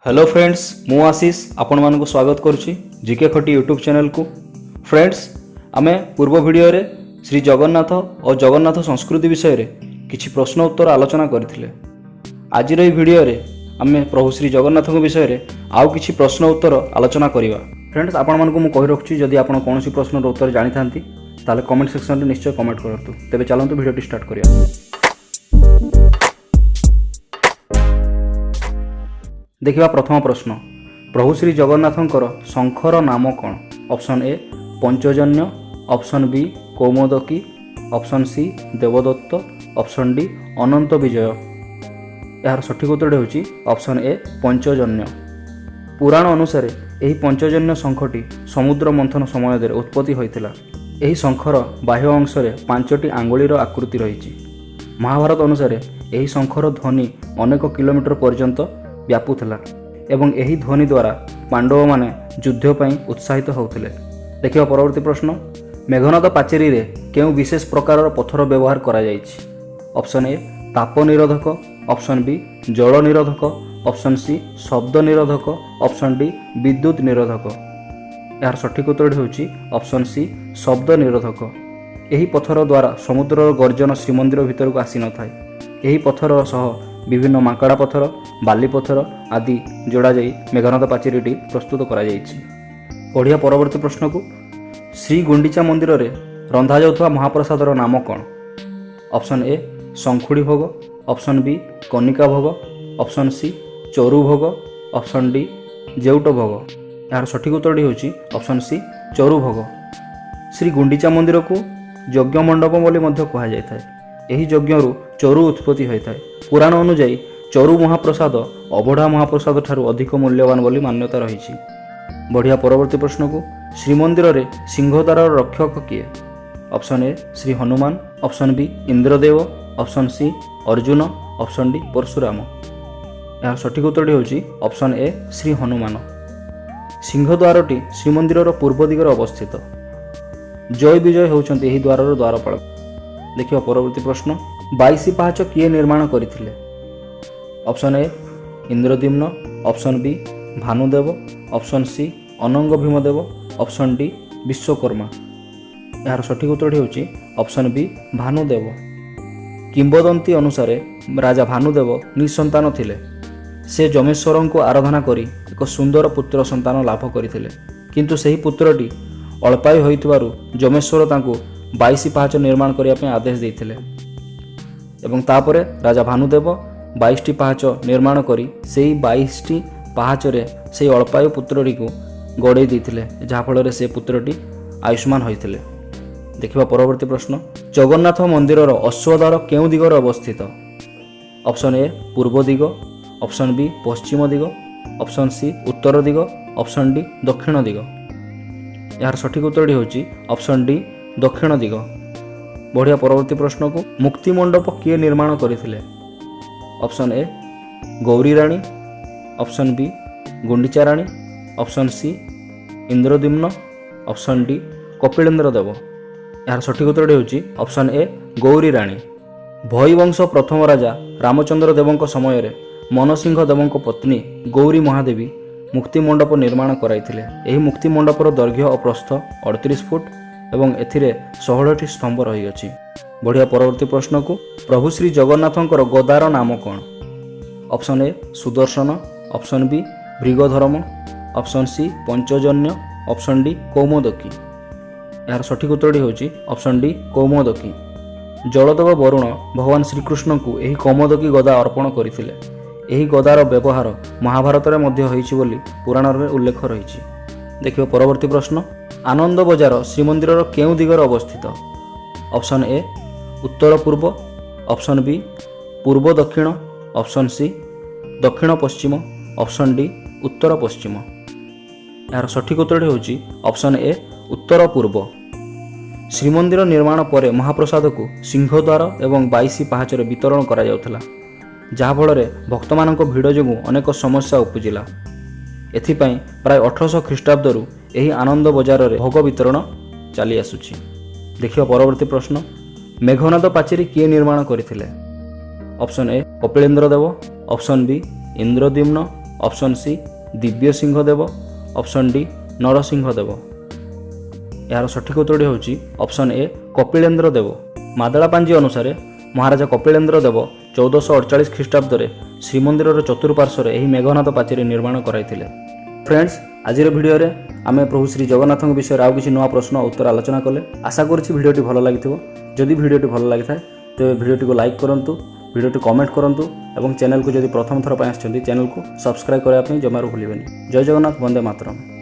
Hello friends, ମୁଁ ଆଶିଷ ଆପଣମାନଙ୍କୁ ସ୍ୱାଗତ କରୁଛି ଜିକେ ଖଟି ୟୁଟ୍ୟୁବ୍ ଚ୍ୟାନେଲକୁ। ଫ୍ରେଣ୍ଡସ୍, ଆମେ ପୂର୍ବ ଭିଡ଼ିଓରେ ଶ୍ରୀ ଜଗନ୍ନାଥ ଓ ଜଗନ୍ନାଥ ସଂସ୍କୃତି ବିଷୟରେ କିଛି ପ୍ରଶ୍ନ ଉତ୍ତର ଆଲୋଚନା କରିଥିଲେ। ଆଜିର ଏହି ଭିଡ଼ିଓରେ ଆମେ ପ୍ରଭୁ ଶ୍ରୀ ଜଗନ୍ନାଥଙ୍କ ବିଷୟରେ ଆଉ କିଛି ପ୍ରଶ୍ନ ଉତ୍ତର ଆଲୋଚନା କରିବା। ଫ୍ରେଣ୍ଡସ୍, ଆପଣମାନଙ୍କୁ ମୁଁ କହି ରଖୁଛି, ଯଦି ଆପଣ କୌଣସି ପ୍ରଶ୍ନର ଉତ୍ତର ଜାଣିଥାନ୍ତି, ତାହେଲେ କମେଣ୍ଟ ସେକ୍ସନରେ ନିଶ୍ଚୟ କମେଣ୍ଟ କରନ୍ତୁ। ତେବେ ଚାଲନ୍ତୁ, ଭିଡ଼ିଓଟି ଷ୍ଟାର୍ଟ କରିବା। ଦେଖିବା ପ୍ରଥମ ପ୍ରଶ୍ନ। ପ୍ରଭୁ ଶ୍ରୀ ଜଗନ୍ନାଥଙ୍କର ଶଙ୍ଖର ନାମ କ'ଣ? Option A Panchajanya, option B Kaumodaki, option C Debadatta, option D Ananta Vijay. ଏହାର ସଠିକ୍ ଉତ୍ତରଟି ହେଉଛି ଅପସନ୍ ଏ ପଞ୍ଚଜନ୍ୟ। ପୁରାଣ ଅନୁସାରେ ଏହି ପଞ୍ଚଜନ୍ୟ ଶଙ୍ଖଟି ସମୁଦ୍ର ମନ୍ଥନ ସମୟରେ ଉତ୍ପତ୍ତି ହୋଇଥିଲା। ଏହି ଶଙ୍ଖର ବାହ୍ୟ ଅଂଶରେ ପାଞ୍ଚଟି ଆଙ୍ଗୁଳିର ଆକୃତି ରହିଛି। ମହାଭାରତ ଅନୁସାରେ ଏହି ଶଙ୍ଖର ଧ୍ୱନି ଅନେକ କିଲୋମିଟର ପର୍ଯ୍ୟନ୍ତ ବ୍ୟାପୁଥିଲା ଏବଂ ଏହି ଧ୍ୱନି ଦ୍ୱାରା ପାଣ୍ଡବମାନେ ଯୁଦ୍ଧ ପାଇଁ ଉତ୍ସାହିତ ହେଉଥିଲେ। ଦେଖିବା ପରବର୍ତ୍ତୀ ପ୍ରଶ୍ନ। ମେଘନାଦ ପାଚେରୀରେ କେଉଁ ବିଶେଷ ପ୍ରକାରର ପଥର ବ୍ୟବହାର କରାଯାଇଛି? ଅପସନ୍ ଏ ତାପ ନିରୋଧକ, ଅପସନ୍ ବି ଜଳ ନିରୋଧକ, ଅପସନ୍ ସି ଶବ୍ଦ ନିରୋଧକ, ଅପସନ୍ ଡି ବିଦ୍ୟୁତ୍ ନିରୋଧକ। ଏହାର ସଠିକ୍ ଉତ୍ତରଟି ହେଉଛି ଅପସନ୍ ସି ଶବ୍ଦ ନିରୋଧକ। ଏହି ପଥର ଦ୍ୱାରା ସମୁଦ୍ରର ଗର୍ଜନ ଶ୍ରୀମନ୍ଦିର ଭିତରକୁ ଆସିନଥାଏ। ଏହି ପଥର ସହ ବିଭିନ୍ନ ମାଙ୍କଡ଼ା ପଥର, ବାଲି ପଥର ଆଦି ଯୋଡ଼ାଯାଇ ମେଘନାଦ ପାଚେରୀଟି ପ୍ରସ୍ତୁତ କରାଯାଇଛି। ବଢ଼ିବା ପରବର୍ତ୍ତୀ ପ୍ରଶ୍ନକୁ। ଶ୍ରୀ ଗୁଣ୍ଡିଚା ମନ୍ଦିରରେ ରନ୍ଧାଯାଉଥିବା ମହାପ୍ରସାଦର ନାମ କ'ଣ? ଅପସନ୍ ଏ ଶଙ୍ଖୁଡ଼ି ଭୋଗ, ଅପସନ୍ ବି କନିକା ଭୋଗ, ଅପସନ୍ ସି ଚରୁ ଭୋଗ, ଅପସନ୍ ଡି ଜେଉଟ ଭୋଗ। ଏହାର ସଠିକ୍ ଉତ୍ତରଟି ହେଉଛି ଅପସନ୍ ସି ଚରୁ ଭୋଗ। ଶ୍ରୀ ଗୁଣ୍ଡିଚା ମନ୍ଦିରକୁ ଯଜ୍ଞ ମଣ୍ଡପ ବୋଲି ମଧ୍ୟ କୁହାଯାଇଥାଏ। ଏହି ଯଜ୍ଞରୁ ଚରୁ ଉତ୍ପତ୍ତି ହୋଇଥାଏ। ପୁରାଣ ଅନୁଯାୟୀ ଚରୁ ମହାପ୍ରସାଦ ଅବଢ଼ା ମହାପ୍ରସାଦ ଠାରୁ ଅଧିକ ମୂଲ୍ୟବାନ ବୋଲି ମାନ୍ୟତା ରହିଛି। ବଢ଼ିବା ପରବର୍ତ୍ତୀ ପ୍ରଶ୍ନକୁ। ଶ୍ରୀମନ୍ଦିରରେ ସିଂହଦ୍ୱାରର ରକ୍ଷକ କିଏ? Option A Shri Hanuman, option B Indradev, option C Arjun, option D Parashuram. ଏହାର ସଠିକ୍ ଉତ୍ତରଟି ହେଉଛି ଅପସନ୍ ଏ ଶ୍ରୀ ହନୁମାନ। ସିଂହଦ୍ୱାରଟି ଶ୍ରୀମନ୍ଦିରର ପୂର୍ବ ଦିଗରେ ଅବସ୍ଥିତ। ଜୟ ବିଜୟ ହେଉଛନ୍ତି ଏହି ଦ୍ୱାରର ଦ୍ୱାରପାଳ। ଦେଖିବା ପରବର୍ତ୍ତୀ ପ୍ରଶ୍ନ। 22 ପାହାଚ କିଏ ନିର୍ମାଣ କରିଥିଲେ? Option A Indradyumna, option B Bhanudev, option C Anang Bhimdev, option D Vishwakarma. ଏହାର ସଠିକ୍ ଉତ୍ତରଟି ହେଉଛି ଅପସନ୍ ବି ଭାନୁଦେବ। କିମ୍ବଦନ୍ତୀ ଅନୁସାରେ ରାଜା ଭାନୁଦେବ ନିଃସନ୍ତାନ ଥିଲେ। ସେ ଯମେଶ୍ୱରଙ୍କୁ ଆରାଧନା କରି ଏକ ସୁନ୍ଦର ପୁତ୍ର ସନ୍ତାନ ଲାଭ କରିଥିଲେ। କିନ୍ତୁ ସେହି ପୁତ୍ରଟି ଅଳ୍ପାୟୁ ହୋଇଥିବାରୁ ଯମେଶ୍ୱର ତାଙ୍କୁ 22 ପାହାଚ ନିର୍ମାଣ କରିବା ପାଇଁ ଆଦେଶ ଦେଇଥିଲେ ଏବଂ ତାପରେ ରାଜା ଭାନୁଦେବ 22ଟି ପାହାଚ ନିର୍ମାଣ କରି ସେଇ 22ଟି ପାହାଚରେ ସେଇ ଅଳ୍ପାୟୁ ପୁତ୍ରଟିକୁ ଗଡ଼େଇ ଦେଇଥିଲେ, ଯାହାଫଳରେ ସେ ପୁତ୍ରଟି ଆୟୁଷ୍ମାନ ହୋଇଥିଲେ। ଦେଖିବା ପରବର୍ତ୍ତୀ ପ୍ରଶ୍ନ। ଜଗନ୍ନାଥ ମନ୍ଦିରର ଅଶ୍ୱଦ୍ୱାର କେଉଁ ଦିଗରେ ଅବସ୍ଥିତ? ଅପସନ୍ ଏ ପୂର୍ବ ଦିଗ, ଅପସନ୍ ବି ପଶ୍ଚିମ ଦିଗ, ଅପସନ୍ ସି ଉତ୍ତର ଦିଗ, ଅପସନ୍ ଡି ଦକ୍ଷିଣ ଦିଗ। ଏହାର ସଠିକ୍ ଉତ୍ତରଟି ହେଉଛି ଅପସନ୍ ଡି ଦକ୍ଷିଣ ଦିଗ। ବଢ଼ିବା ପରବର୍ତ୍ତୀ ପ୍ରଶ୍ନକୁ। ମୁକ୍ତିମଣ୍ଡପ କିଏ ନିର୍ମାଣ କରିଥିଲେ? Option A Gauri Rani, option B Gundicha Rani, option C Indradyumna, option D Kapilendra Deb. ଏହାର ସଠିକ୍ ଉତ୍ତରଟି ହେଉଛି ଅପସନ୍ ଏ ଗୌରୀ ରାଣୀ। ଭୋଇ ବଂଶ ପ୍ରଥମ ରାଜା ରାମଚନ୍ଦ୍ର ଦେବଙ୍କ ସମୟରେ ମନସିଂହ ଦେବଙ୍କ ପତ୍ନୀ ଗୌରୀ ମହାଦେବୀ ମୁକ୍ତିମଣ୍ଡପ ନିର୍ମାଣ କରାଇଥିଲେ। ଏହି ମୁକ୍ତିମଣ୍ଡପର ଦୈର୍ଘ୍ୟ ଓ ପ୍ରସ୍ଥ 38 ଫୁଟ ଏବଂ ଏଥିରେ 16ଟି ସ୍ତମ୍ଭ ରହିଅଛି। ବଢ଼ିବା ପରବର୍ତ୍ତୀ ପ୍ରଶ୍ନକୁ। ପ୍ରଭୁ ଶ୍ରୀ ଜଗନ୍ନାଥଙ୍କର ଗଦାର ନାମ କ'ଣ? Option A Sudarshan, option B Bhrigudharma, option C Panchajanya, option D Kaumodaki. ଏହାର ସଠିକ୍ ଉତ୍ତରଟି ହେଉଛି ଅପସନ୍ ଡି କୌମୋଦକୀ। ଜଳଦେବ ବରୁଣ ଭଗବାନ ଶ୍ରୀକୃଷ୍ଣଙ୍କୁ ଏହି କୌମୋଦକୀ ଗଦା ଅର୍ପଣ କରିଥିଲେ। ଏହି ଗଦାର ବ୍ୟବହାର ମହାଭାରତରେ ମଧ୍ୟ ହୋଇଛି ବୋଲି ପୁରାଣରେ ଉଲ୍ଲେଖ ରହିଛି। ଦେଖିବ ପରବର୍ତ୍ତୀ ପ୍ରଶ୍ନ। ଆନନ୍ଦ ବଜାର ଶ୍ରୀମନ୍ଦିରର କେଉଁ ଦିଗରେ ଅବସ୍ଥିତ? ଅପସନ୍ ଏ ଉତ୍ତର ପୂର୍ବ, ଅପସନ୍ ବି ପୂର୍ବ ଦକ୍ଷିଣ, ଅପସନ୍ ସି ଦକ୍ଷିଣ ପଶ୍ଚିମ, ଅପସନ୍ ଡି ଉତ୍ତର ପଶ୍ଚିମ। ଏହାର ସଠିକ୍ ଉତ୍ତରଟି ହେଉଛି ଅପସନ୍ ଏ ଉତ୍ତର ପୂର୍ବ। ଶ୍ରୀମନ୍ଦିର ନିର୍ମାଣ ପରେ ମହାପ୍ରସାଦକୁ ସିଂହଦ୍ୱାର ଏବଂ 22 ପାହାଚରେ ବିତରଣ କରାଯାଉଥିଲା, ଯାହାଫଳରେ ଭକ୍ତମାନଙ୍କ ଭିଡ଼ ଯୋଗୁଁ ଅନେକ ସମସ୍ୟା ଉପୁଜିଲା। ଏଥିପାଇଁ ପ୍ରାୟ 1800 ଖ୍ରୀଷ୍ଟାବ୍ଦରୁ ଏହି ଆନନ୍ଦ ବଜାରରେ ଭୋଗ ବିତରଣ ଚାଲି ଆସୁଛି। ଦେଖିବା ପରବର୍ତ୍ତୀ ପ୍ରଶ୍ନ। ମେଘନାଦ ପାଚେରୀ କିଏ ନିର୍ମାଣ କରିଥିଲେ? ଅପସନ୍ ଏ Kapilendra Dev, option B Indradyumna, Option C Dibyasingha Deb, option D Narasingha Deb. ଏହାର ସଠିକ୍ ଉତ୍ତରଟି ହେଉଛି ଅପସନ୍ ଏ କପିଳେନ୍ଦ୍ର ଦେବ। ମାଦଳା ପାଞ୍ଜି ଅନୁସାରେ ମହାରାଜା କପିଳେନ୍ଦ୍ର ଦେବ 1448 ଖ୍ରୀଷ୍ଟାବ୍ଦରେ ଶ୍ରୀମନ୍ଦିରର ଚତୁଃପାର୍ଶ୍ୱରେ ଏହି ମେଘନାଦ ପାଚେରୀ ନିର୍ମାଣ କରାଇଥିଲେ। ଫ୍ରେଣ୍ଡସ୍, ଆଜିର ଭିଡ଼ିଓରେ ଆମେ ପ୍ରଭୁ ଶ୍ରୀ ଜଗନ୍ନାଥଙ୍କ ବିଷୟରେ ଆଉ କିଛି ନୂଆ ପ୍ରଶ୍ନ ଉତ୍ତର ଆଲୋଚନା କଲେ। ଆଶା କରୁଛି ଭିଡ଼ିଓଟି ଭଲ ଲାଗିଥିବ। ଯଦି ଭିଡ଼ିଓଟି ଭଲ ଲାଗିଥାଏ, ତେବେ ଭିଡ଼ିଓଟିକୁ ଲାଇକ୍ କରନ୍ତୁ, ଭିଡ଼ିଓଟି କମେଣ୍ଟ କରନ୍ତୁ ଏବଂ ଚ୍ୟାନେଲକୁ ଯଦି ପ୍ରଥମ ଥର ପାଇଁ ଆସିଛନ୍ତି, ଚ୍ୟାନେଲକୁ ସବସ୍କ୍ରାଇବ୍ କରିବା ପାଇଁ ଜମାରୁ ଭୁଲିବେନି। ଜୟ ଜଗନ୍ନାଥ, ବନ୍ଦେ ମାତରମ୍।